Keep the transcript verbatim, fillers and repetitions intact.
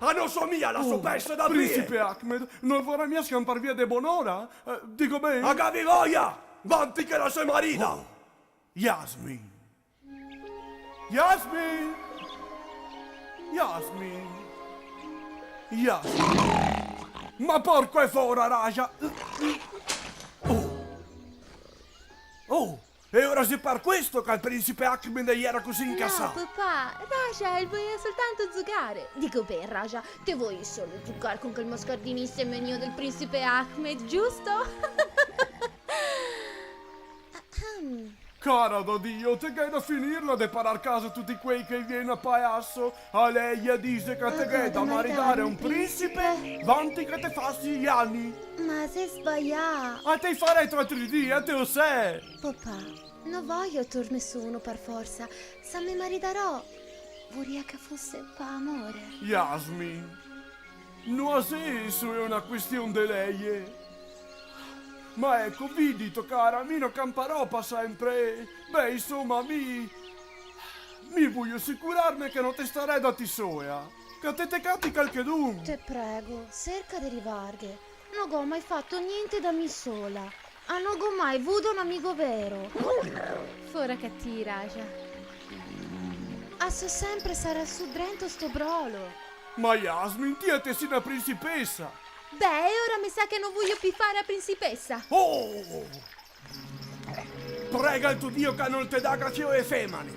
Ah, no so mia la so pesa da pie! Principe Ahmed, no vorà mia scanpar via de bonora? Eh, digo ben? A gavi voia! Vanti che la se marida! Oh. Yasmin! Yasmin! Yasmin! Yasmin! Ma porco e fora, Raja! Oh! Oh! E ora xe par questo che el principe Ahmed el iera cusì incasà? No, papà, Raja el voleva soltanto giocare. Digo ben, Raja, te volevi solo giocare con quel moscardinissimo mio del principe Ahmed, giusto? Ahem. Cara da Dio, te ghè da finirla de parar casa a tuti quei che i vien a paeaso. A lei i dixe che te ghè da maridare a un principe vanti che te fasi i ani. Ma xe sbalià. E te i farè tra tri dì, eh, te lo sè. Papà, no voio tor nesuno par forsa. Se me maridarò, voria che fose par amore. Yasmin, no xe solo na question de lei. Ma eco, vidito, cara, mi no canparò par senpre. Beh, insoma, mi, mi voio asicurarme che no te starè da ti soła, che te te cati calchedun. Te prego, serca de rivarghe. No go mai fato gnente da mi soła. A no go mai vudo un amigo vero. Fora ca ti, Raja. A so senpre sarà su drento sto brolo. Ma Yasmin, ti te si na principesa. Beh, e ora me sa che no voio pi fare a principesa. Oh! Prega el to Dio ca no te daga fiołe femane.